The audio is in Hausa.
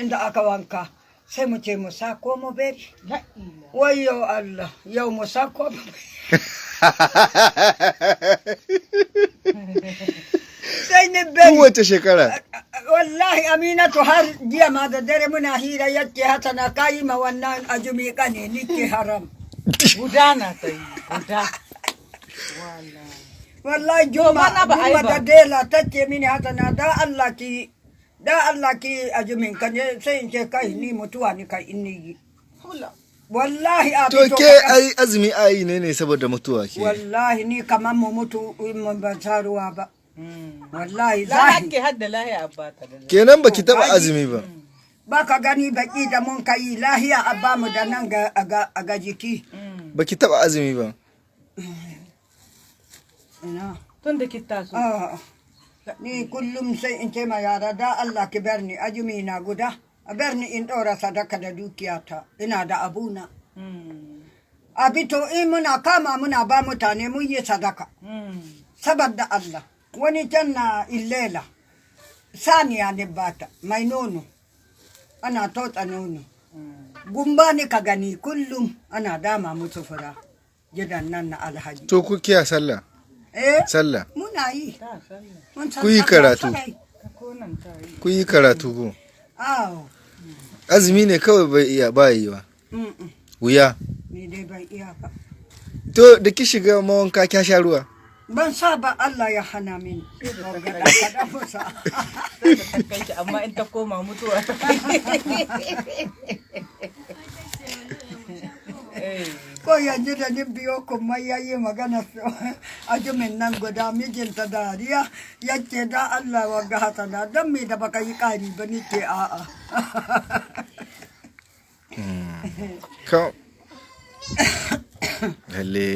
Inda aka wanka sai mu ce mu sa ko mu bari. Wayyo Allah, yau mu sa ko mu bari. Sai ni bari. Kowace shekara. Wallahi Aminatu, har jiya ma da dare muna hira, yake Hasana kayi ma wannan azumi kane nike haram. Guda na ta yi, guda. Wala. Wallahi Juma, bana ba ai Juma ba. Da Dela tace mini, Hasana, da Allah ki, da Allah ki azumin ka ne, sai in ce kai ni mutuwa ni kai in ni yi. Hula. Wallahi a To fito ke kaɗan. Ai azumi ai ne saboda mutuwa ke. Wallahi ni kamar mu mutu in mun ban sa ruwa ba. Wallahi La zahi. hakke hadda lahi abba ta da. Kenan baki taba Ai. azumi ba. Ba ka gani baki da mun kai lahiya a ba mu da nan ga jiki. Baki taba azumi ba. Ina. Tun da ki taso. Ah, ni kullum sai in ce ma yara, da Allah ki bar ni azumi na guda. A bar ni in ɗora sadaka da dukiyata. Ina da abuna. A fito in muna kama muna ba mutane mun yi sadaka. Saboda Allah. Wani can na illela. Saniya ne bata mai nono. Ana totsa nono. Gumba ni ka gani kullum ana dama musu fura. Gidan nan na Alhaji. To ku kiya sallah. Eh, Sallah. muna yi. Ta sallah. Mun san Ku yi sallah karatu. sarai. Ta konan ta yi. Kun yi karatu ko? Awo. Azumi ne kawai bai iya ba yi ba. Mm-mm. Wuya. Ni dai ban iya ba. To da ki shiga mawanka kya sha ruwa. Ban sa ba, Allah ya hana mini. Kaɗan musa. Sai da ta kai ki, amma in ta koma mutuwa ta kai. Eh. Ko yanzu da ni biyo kuma ya yi magana su azumin nan guda, mijinta dariya yake, da Allah wa ga Hasana don me da baka yi ƙari ba, ni ce a'a. Ka. Lalle.